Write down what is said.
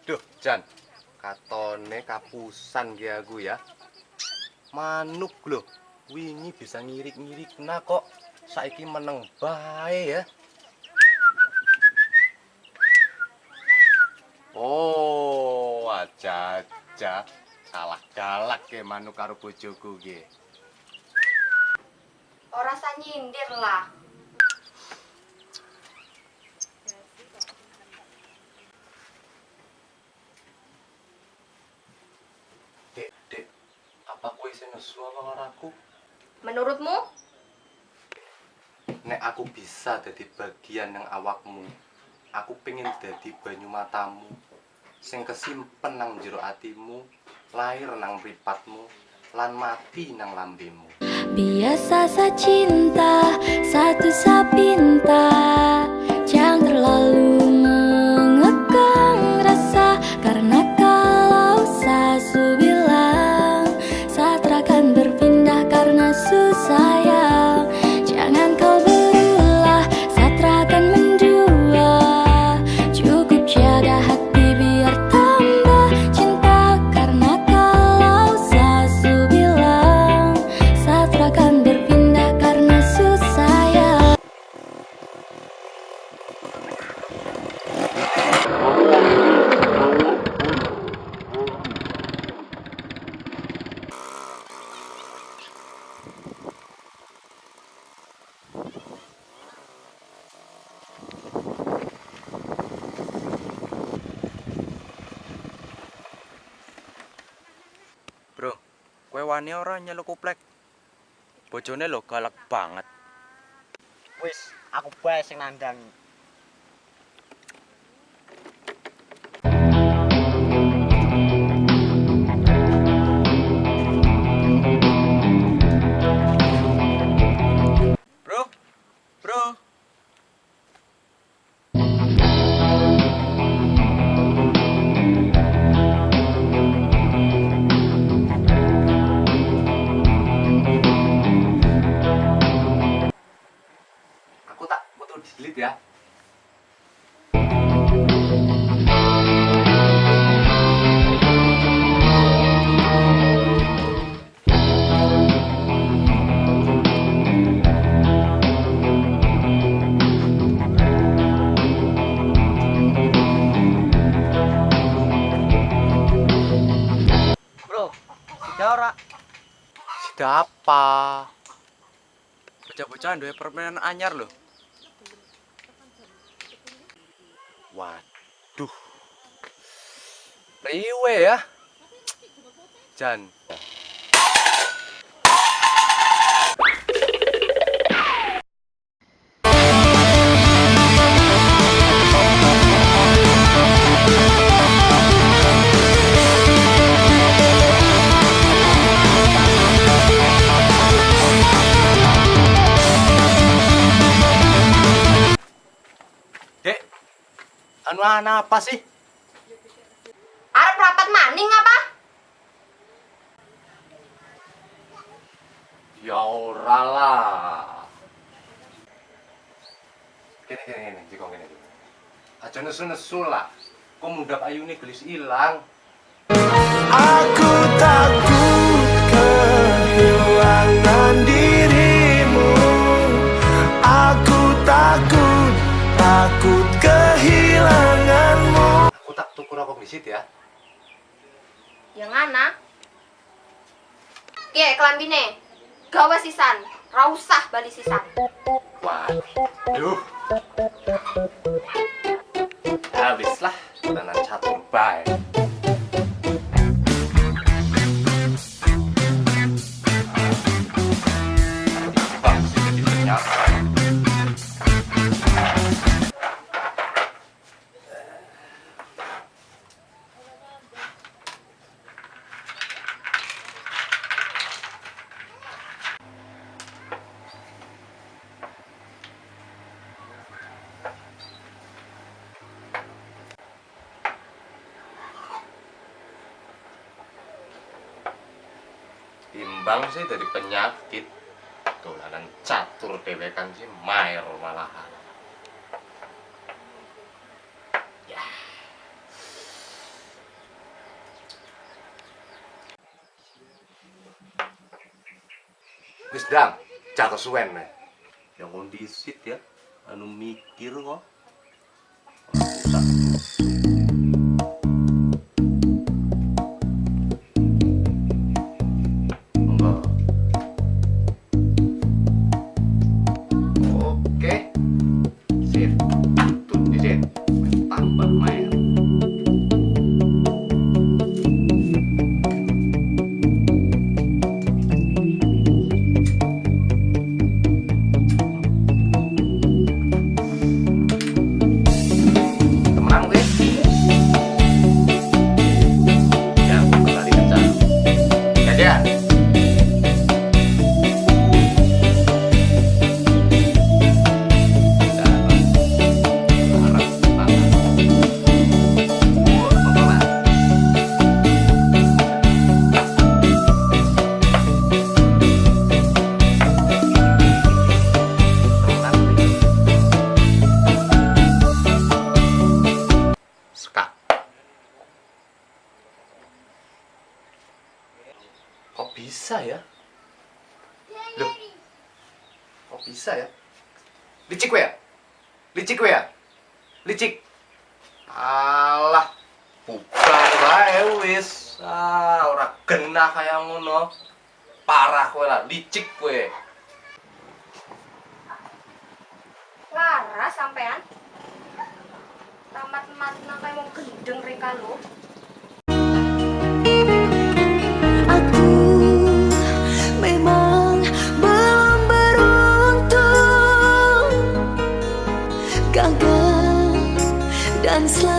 Duh, Jan. Katone kapusan ki aku ya. Manuk lho, wingi bisa ngirik-ngirikna kok. Saiki meneng bae ya. Oh, aja-aja salah galak ke manuk karo bojoku ki. Ora usah nyindir lah. Dek, dek, apa kowe isih nesu apa karo aku? Menurutmu? Nek aku bisa dadi bagian nang awakmu, aku pengen dadi banyu matamu, sing kesimpen nang jero atimu, lahir nang mripatmu, lan mati nang lambemu. Biasa sa cinta, satu sa pinta, jangan terlalu mengekang rasa, karena kalau sa su bilang, sa takkan berpindah karena susayang. Jangan kau berulah, sa takkan mendua, cukup jaga hati biar tambah cinta, karena kalau sa su bilang, sa takkan berpindah karena susayang. Bro, kowe wani ora nyeluk kuplek? Bojone lho galak banget. Wis, aku bae sing nandangi. Bro, bro. Aku tak foto delete ya. Bro, sida ora? Sida apa? Bocah-bocah duwe permainan anyar lho. Waduh. Priwe ya? Jan. Dek, anu ana apa sih? Arep rapat maning apa? Ya ora lah. Kene kene kene, jikong kene. Aja nesu-nesu lah. Kok mundhak ayune gelis ilang. Aku takut kehilangan dirimu. Aku takut, takut kehilanganmu. Aku tak tuku rokok disit ya. Yang ana? Piye klambine? Gawe sisan, ra usah bali sisan. Waduh. Habis lah, tenan catur bae. Bang sih jadi penyakit. Timbang sih dari penyakit, dolanan catur dewekan sih maer malahan. Ya. Wis ndang, jak kesuwen. Yang kondisit ya, anu mikir kok. Susah. Monggo. Oke. Sip. Tuh, disit. Tambah main. Temenan kowe? Ya, aku kembali kerja. Dadah. Sekak. Kok bisa ya? Loh. Kok bisa ya? Licik kowe ya? Licik kowe ya? Licik. Alah, bubar wae wis. Ah, ora genah kaya ngono. Parah kowe lah, licik kowe. Lara sampean. Tamat-mat nang kaya wong gendeng reka lho. Aku memang belum beruntung, gagal dan selalu.